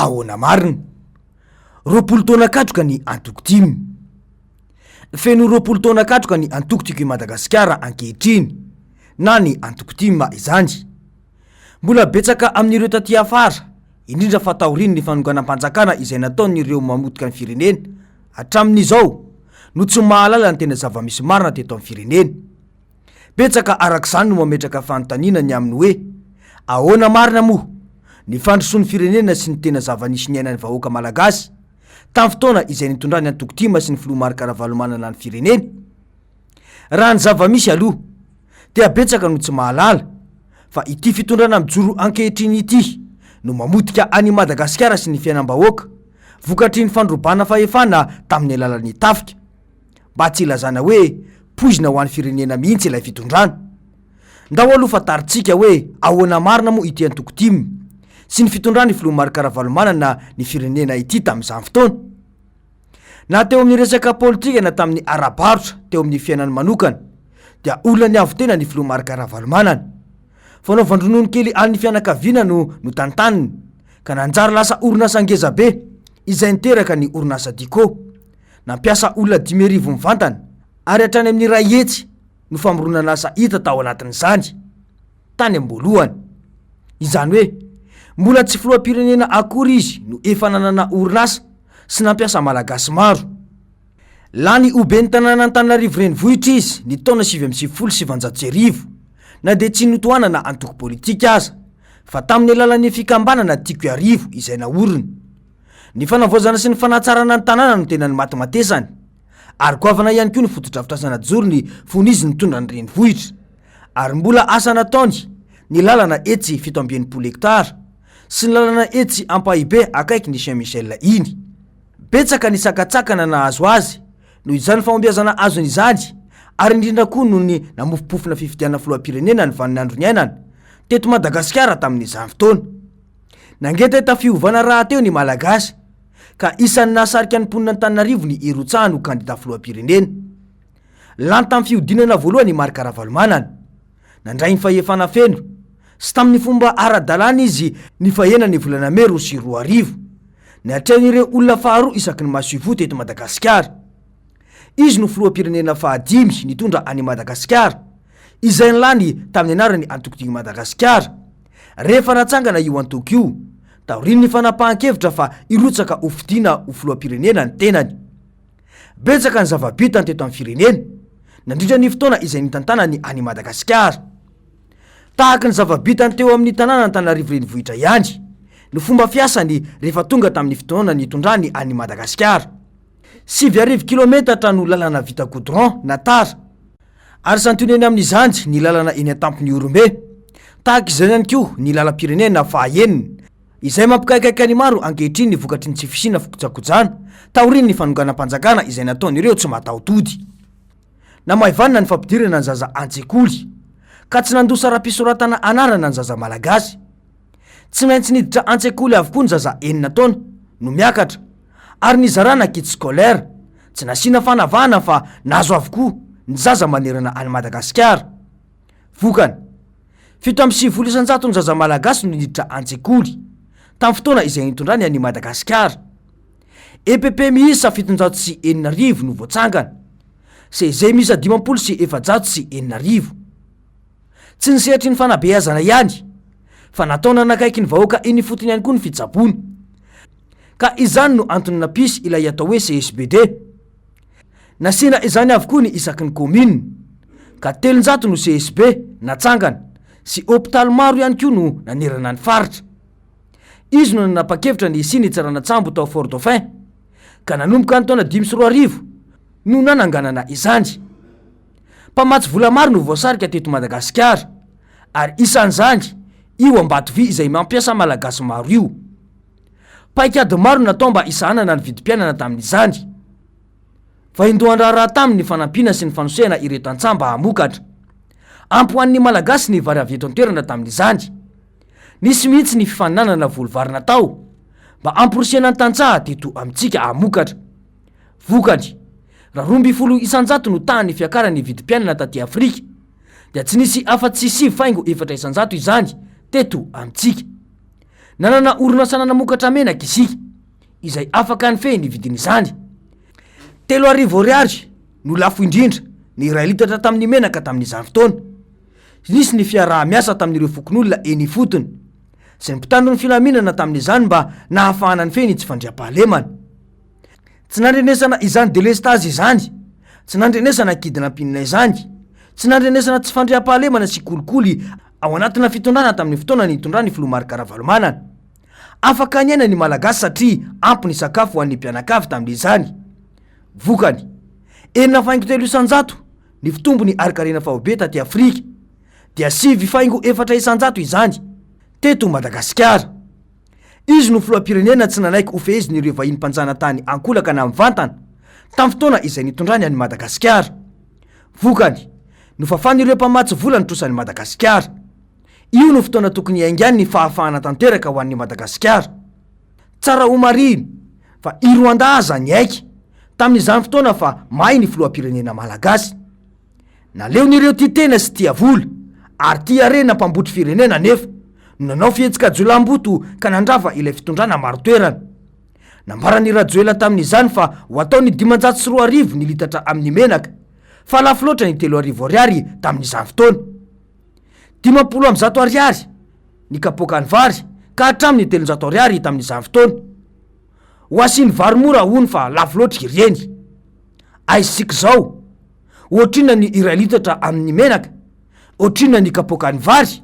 Ahoana marina? 20 taona katroka ny antoko tim. Feno 20 taona katroka ny antoko Tiako i Madagasikara ankehitriny, na ny antoko tim izany. Mbola betsaka amin'ireo taty afara, indrindra fa taorian'ny fanonganam-panjakana izay nataon'ireo mamotika ny firenena hatramin'izao, no tsy mahalala ny tena zava-misy marina teto amin'ny firenena. Betsaka araka izany no mametraka fanontaniana ny amin'ny hoe, ahoana marina moa ny fandrosoan'ny firenena sy ny tena zava-nisy niainan'ny vahoaka malagasy tamin'ny fotoana izay nitondran'ny antoko tim sy ny filoha Marc Ravalomanana ny firenena? Raha ny zava-misy aloha dia betsaka no tsy mahalala fa ity fitondrana mijoro ankehitriny ity no mamotika an'i Madagasikara sy ny fiainam-bahoaka vokatry ny fandrobana fahefana tamin'ny alalan'ny tafika. Mba tsy hilazana hoe poizina ho an'ny firenena mihitsy ilay fitondrana. Ndao aloha fantarintsika hoe ahoana marina moa ity antoko tim sy ny fitondran'ny filoha Marc Ravalomanana ny firenena ity tamin'izany fotoana. Na teo amin'ny resaka politika na tamin'ny ara-barotra teo amin'ny fiainany manokana dia olona niavo-tena ny filoha Marc Ravalomanana. Fanaovan-dronono kely an'ny fianakaviana no notantaniny ka nanjary lasa orinasa ngeza be izay niteraka ny orinasa Dico. Nampiasa olona 5000 mivantana ary hatrany amin'ny 100 no famoronan'asa hita tao anatin'izany tany am-boalohany. Izany hoe mbola tsy filoham-pirenena akory izy no efa nanana orinasa sy nampiasa Malagasy maro. Lany ho ben'ny tanàn'Antananarivo renivohitra izy ny taona 1999 na dia tsy notohanana antoko politika aza fa tamin'ny alalan'ny fikambanana Tiako Iarivo izay naoriny. Ny fanavaozana sy ny fanatsarana ny tanàna no tena nimatimatesany. Ary goavana ihany koa ny fotodrafitrasa najorony fony izy nitondra ny renivohitra. Ary mbola asa nataony ny lalana etsy 67 hectares sy ny lalana etsy Ampahibe akaiky ny Saint Michel iny. Betsaka ny sakantsakana nahazo azy noho izany fahombiazana azony izany ary indrindra koa noho ny namofompofona fifidianana filoham-pirenena ny vaninandro niainana teto Madagasikara tamin'izany fotoana. Nangetaheta fiovana rahateo ny Malagasy ka isan'ny nahasarika ny mponin'Antananarivo ny hirotsahany ho kandida filoham-pirenena. Lany tamin'ny fihodinana voalohany i Marc Ravalomanana. Nandray ny fahefana feno sy tamin'ny fomba ara-dalàna izy ny fahena ny volana mey 2002. Natrehin'ireo olona faharoa isaky ny masoivoho teto Madagasikara. Izy no filoham-pirenena fahadimy nitondra an'i Madagasikara, izay nilany tamin'ny anaran'ny Antoko Tiako Madagasikara. Rehefa natsangana io antoko io, taorian'ny fanapahan-kevitra fa hirotsaka hofidiana ho filoham-pirenena ny tenany. Betsaka ny zava-bitany teto amin'ny firenena, nandritra ny fotoana izay nitantanany an'i Madagasikara. Tahaka ny zava-bitany teo amin'ny tanàn'Antananarivo renivohitra ihany, no fomba fiasany rehefa tonga tamin'ny fotoana nitondrany an'i Madagasikara. 9000 kilometatra no lalana vita goudron na tara, ary santionany amin'izany ny lalana eny an-tampon'Ihorombe. Tahaka izany ihany koa ny lalam-pirenena faha-enina, izay mampikaikaika ny maro ankehitriny ny vokatry ny tsy fisiana fikojakojana taorian'ny fanonganam-panjakana izay nataon'ireo tsy mataho-tody. Namaivanina ny fampidirana ny zaza an-tsekoly, ka tsy nandoa saram-pisoratana anarana ny zaza malagasy. Tsy maintsy niditra an-tsekoly avokoa ny zaza enina taona no miakatra, ary nizarana kit scolaire, tsy nasiana fanavahana fa nahazo avokoa ny zaza manerana an'i Madagasikara. Vokany, 97% ny zaza malagasy no niditra an-tsekoly, tamin'ny fotoana izay nitondrany an'i Madagasikara. EPP miisa 6700 no voatsangana, CG miisa 6450. Tsy ny sehatry ny fanabeazana ihany, fa natao nanakaiky ny vahoaka eny ifotony ihany koa ny fitsaboana. Ka izany no antony nampisy ilay atao hoe CSBD. Nasiana izany avokoa ny isaky ny kaominina, ka 300 no CSB natsangana, sy hopitaly maro ihany koa no nanerana ny faritra. Izy no nanapa-kevitra ny hisian'ny tseranan-tsambo tao Fort Dauphin, ka nanomboka ny taona 2005 no nananganana izany. Mpamatsy vola maro no voasarika teto Madagasikara, ary isan'izany io Ambatovy izay mampiasa Malagasy maro io. Paikady maro natao mba hisahanana ny vidim-piainana tamin'izany. Vaindohan-draharaha taminy ny fanampiana sy ny fanosehana ireo tantsaha mba hamokatra. Ampy ho an'ny Malagasy ny vary avy eto an-toerana tamin'izany. Nisy mihitsy ny fifaninanana voly vary natao mba hamporisihana ny tantsaha teto amintsika hamokatra. Vokany, raha 12% no tahan'ny fiakaran'ny vidim-piainana taty Afrika, dia tsy nisy afa-tsy 9,4% izany teto amintsika. Nanana orinasa nanamokatra menaka isika, izay afaka nifehy ny vidin'izany. 3000 ariary no lafo indrindra ny iray litatra tamin'ny menaka tamin'izany fotoana. Nisy ny fiaraha-miasa tamin'ireo fokonolona eny ifotony sy ny mpitandro ny filaminana tamin'izany mba nahafahana nifehy ny tsy fandriampahalemana. Tsy nandrenesana izany delestazy izany, tsy nandrenesana kidnapping izany, tsy nandrenesana tsy fandriampahalemana sy kolikoly ao anatina fitondrana tamin'ny fotoana nitondran'ny filoha Marc Ravalomanana. Afaka niaina ny Malagasy satria ampy ny sakafo ho an'ny mpianakavy tamin'izany. Vokany, 6.3% ny fitombon'ny harinkarena faobe taty Afrika, dia 9.4% izany teto Madagasikara. Izy no filoham-pirenena tsy nanaiky hofehezin'ireo vahiny mpanjanatany ankolaka na mivantana, tamin'ny fotoana izay nitondrany an'i Madagasikara. Vokany, nofafan'ireo mpamatsy vola ny trosan'i Madagasikara. Io no fotoana tokony hiaingan'ny fahafahana tanteraka ho an'i Madagasikara. Tsara homarihina fa i Rwanda aza niaiky tamin'izany fotoana fa mahay ny filoham-pirenena malagasy. Naleon'ireo tia tena sy tia vola ary tia harena mpambotry firenena anefa no nanao fihetsika jiolahimboto ka nandrava ilay fitondrana marin-toerana. Nambaran'i Rajoelina tamin'izany fa ho ataony 2500 ny litatra amin'ny menaka fa lafo loatra ny 3000 ariary tamin'izany fotoana. 150 ariary ny kapoakan'ny vary ka hatramin'ny 300 ariary tamin'izany fotoana. Ho asiany vary mora hono fa lafo loatra ireny. Aiza isika izao? Ohatrinona ny iray litatra amin'ny menaka? Ohatrinona ny kapoakan'ny vary?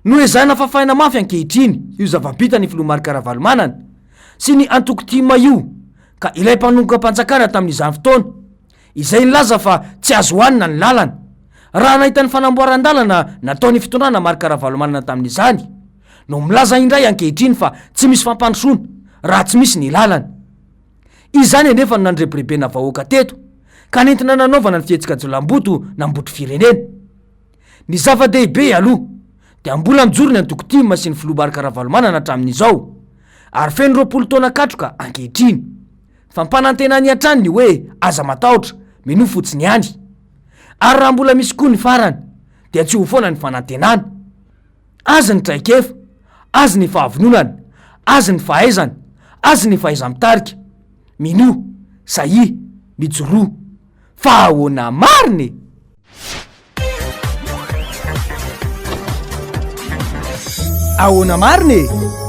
Noezahina fafaina mafy ankehitriny io zava-bitan'ny filoha Marc Ravalomanana sy ny antoko tim io ka ilay mpanongam-panjakana tamin'izany fotoana izay nilaza fa tsy azo hohanina ny lalana. Raha nahita ny fanamboaran-dalana nataon'ny fitondrana Marc Ravalomanana tamin'izany no milaza indray ankehitriny fa tsy misy fampandrosoana raha tsy misy ny lalana. Izany anefa no nandrebirebena vahoaka teto ka nentina nanaovana ny fihetsika jiolahimboto nambotry firenena. Ny zava-dehibe aloha dia mbola mijoro ny antoko tim sy ny filoha Marc Ravalomanana hatramin'izao ary feno 20 taona katroka ankehitriny. Fampanantenany hatrany ny hoe aza matahotra, minoa fotsiny ihany. Ary raha mbola misy koa ny farany dia tsy ho foana ny fanantenana. Azy ny traikefa, azy ny fahavononana, azy ny fahaizana, azy ny fahaiza-mitarika. Minoa, sahia, mijoroa. Fa ahoana marina e? Ahoana marina e?